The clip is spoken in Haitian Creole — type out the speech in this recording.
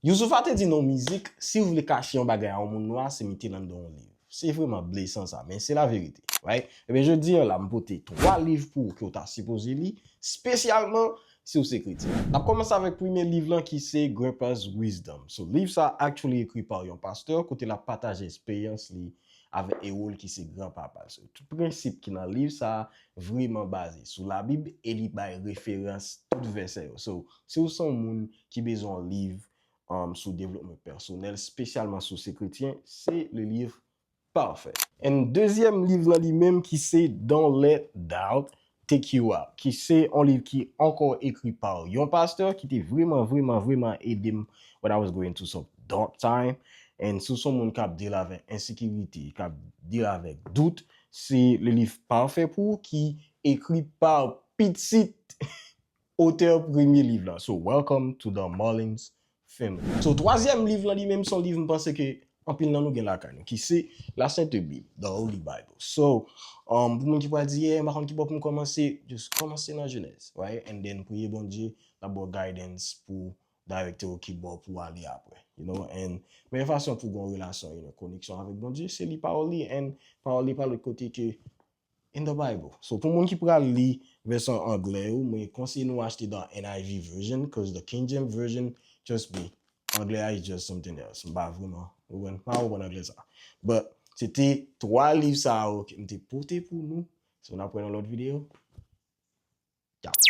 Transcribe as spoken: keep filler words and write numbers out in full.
Youssoupha te di nan yon mizik, si w vle kache yon bagay a yon moun nwa, se mete l anndan yon liv. Se vrèman blesan sa, men se laverite, right? Ebyen, jodi a la, m pote twa liv pou ou ke w ta sipoze li, espesyalman si w se kretyen. N ap kòmanse avèk premye liv lan ki se Grandpa's Wisdom. So, liv sa actually ekri pa yon pastè, kote l ap pataje eksperyans li avèk Erol ki se granpapa l. So, tout prensip ki nan liv sa a vrèman baze sou Labib e li bay referans tout vèsè yo. So, si w se yon moun ki bezwen yon liv um, sou devlopman pèsonèl, espesyalman si w se kretyen, se le liv pafè. And dezyèm liv lan li menm ki se Don't Let Doubt Take You Out, ki se yon liv ki ankò ekri pa yon pastè ki te vrèman, vrèman, vrèman ede m when I was going through some dark time. And si w se yon moun k ap deal avèk ensekirite, k ap deal avèk dout, se le liv pafè pou ou ki ekri pa pitit otè premye liv la. So, welcome to the Mullins family. So, twazyèm liv lan li menm se yon liv m panse ke anpil nan nou gen lakay nou, ki se La Sainte Bible, The Holy Bible. So, um, pou moun ki pral di, yeah, m pa konn ki bò pou m kòmanse, just kòmanse nan Jenèz, right? And then priye Bondye, l ap ba w guidance pou direct ou ki bò pou w ale apre, you know? And meyè fason pou w gen yon relasyon, you know, koneksyon avèk Bondye, se li pawòl li, and pawòl li pa lòt kote ke in the Bible. So, pou moun ki pral li vèsyon anglè yo, mwen konseye nou achte the N I V version, cause the King James version, trust me, anglè a is just something else. M pa vrèman, ou konprann, m pa konprann anglè sa. But, se te twa liv sa yo ke m te pote pou nou. So, n ap wè nan lòt videyo. Ciao.